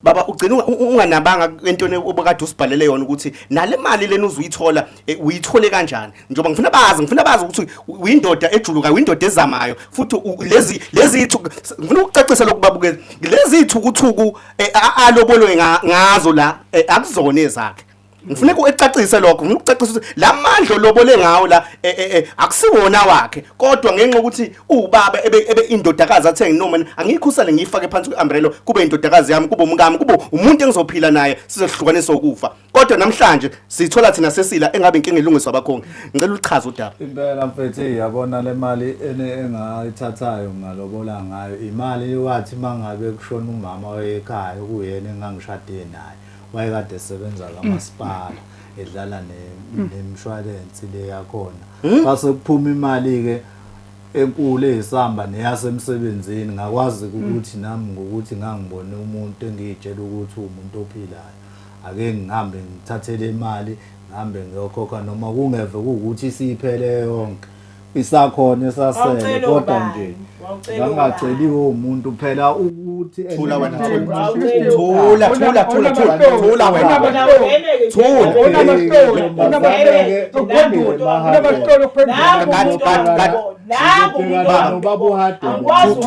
Baba, ugcina unganabanga entweni obukade usibhalele yona ukuthi nale mali lena uzuyithola, uyithole kanjani, njengoba ngifuna bazi ukuthi uyindoda ejuluka, uyindoda ezamayo futhi lezi ngifuna ukucacisa lokhu, babukeli, lezi ithukuthuku alobolwe ngazo la, akuzona ezakhe. Ngifuna ukucacisa lokho, ngifuna ukucacisa ukuthi la mandla olobole ngawo la akusiwona wakhe, kodwa ngenxa yokuthi ubaba ebe indodakazi athe noma angiyikhusele, ngiyifake phansi kwe-umbrella, kube indodakazi yami, kube umkami, kube umuntu engizophila naye sizohlukaniswa ukufa. Kodwa namhlanje sithola thina sesila engabe inkinga ilungiswa abakhongi. Ngicela uchaze udaba. Impela mfethu, yabona le mali engayithathayo ngalobola ngayo, imali wathi mangabe kushona umama wayekhaya, okuyena engangishade naye, wayekade esebenza kamasipala, edlala nemshwalensi le yakhona. Kwase kuphuma imali-ke enkulu eyisamba neyasemsebenzini, ngakwazi ukuthi nami ngokuthi ngangibone umuntu engiyitshela ukuthi uwumuntu ophilayo, ake ngihambe ngithathele imali, ngihambe ngiyokhokha, noma kungeve kuwukuthi isiyiphele yonke, isakhona esasele. Wawucela Kodwa ubani? nje Wawucela ngangaceliwe umuntu phela ukuthi Thula wena, thula. Wawucela. Thula, thula, thula, thula, thula wena. Thula. Unamahloni, unamahloni okuphendula. Nobaba uHadebe.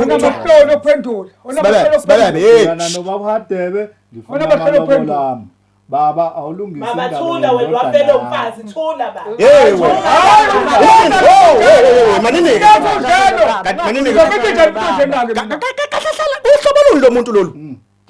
Unamahloni okuphendula. Sibebe, sibebe, hey. Nobaba uHadebe, ngifuna Unamahloni amalobolo okuphendula. ami. Baba, awulungise Baba, indaba thula wena, yendodana wafela yakho. umfazi, thula baba. Hey wena. Oh, hey, manini. Njalo. Manini. Ngizokwenza njani into enjena-ke mina? Kahle, uhlobo luni lo muntu lolu?